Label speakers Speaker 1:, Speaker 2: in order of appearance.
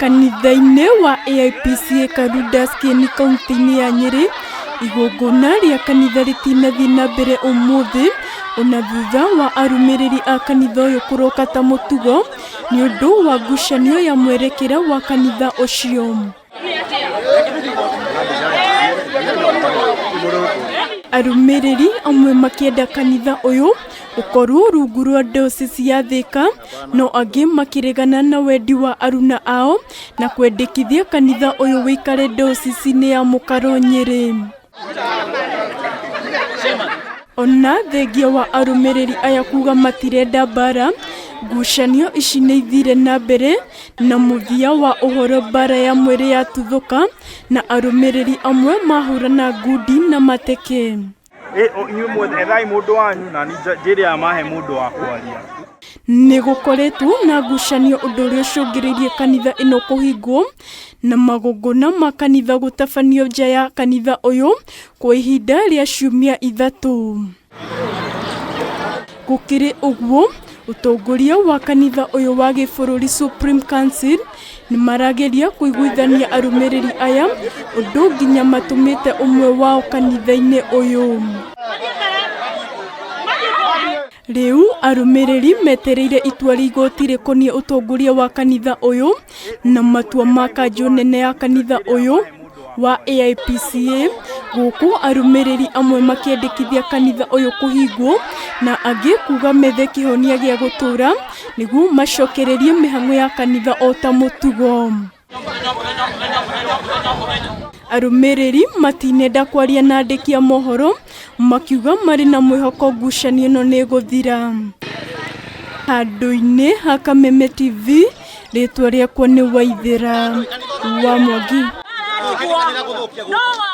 Speaker 1: Kanitha-inĩ wa AIPCA Karundas Kieni kaunti-inĩ ya Nyĩrĩ, igongona rĩa kanitha rĩtinathiĩ na mbere ũmũthĩ ona thutha wa arũmĩrĩri a kanitha ũyũ kũroka ta mũtugo nĩ ũndũ wa ngucanio ya mwerekera wa kanitha ũcio. Arũmĩrĩri amwe makĩenda kanitha ũyũ ũkorwo rungu rwa diocese ya Thika, no angĩ makĩregana na wendi wa aruna ao na kwendekithia kanitha ũyũ wĩikare diocese-inĩ ya Mũkaro Nyĩrĩ. Ona thengia wa arũmĩrĩri aya kuga matirenda mbara, ngucanio ici nĩ ithire na mbere na mũthia wa ũhoro mbara ya mwĩrĩ yatuthũka na arũmĩrĩri amwe mahũrana ngundi na mateke.
Speaker 2: Inyuĩ mwethe ethai mũndũ wanyu na niĩ njĩre aya mahe mũndũ wa kwaria.
Speaker 1: Nĩ gũkoretwo na ngucanio ũndũ ũrĩa ũcũngĩrĩirie kanitha ĩno kũhingwo na magongona ma kanitha gũtabanio nja ya kanitha ũyũ kwa ihinda rĩa ciumia ithatũ. Gũkĩrĩ ũguo, ũtongoria wa kanitha ũyũ wa gĩbũrũri Supreme Council nĩ marageria kũiguithania arũmĩrĩri aya ũndũ nginya matũmĩte ũmwe wao kanitha-inĩ ũyũ. Rĩu arũmĩrĩri metereire itua rĩa igoti rĩkoniĩ ũtongoria wa kanitha ũyũ na matua ma kanjũ nene ya kanitha ũyũ wa AIPCA gũkũ arũmĩrĩri amwe makĩendekithia kanitha ũyũ kũhingwo na angĩ kuga methe kĩhonia gĩa gũtũra nĩguo macokererie mĩhang'o ya kanitha o ta mũtugo. Arũmĩrĩri matinenda kwaria na andĩki a mohoro makiuga marĩ na mwĩhoko ngucanio ĩno nĩ ĩgũthira. Handũ-inĩ ha Kameme TV, rĩtwa rĩakwa nĩ Waithĩra wa Mwangi.
Speaker 3: No.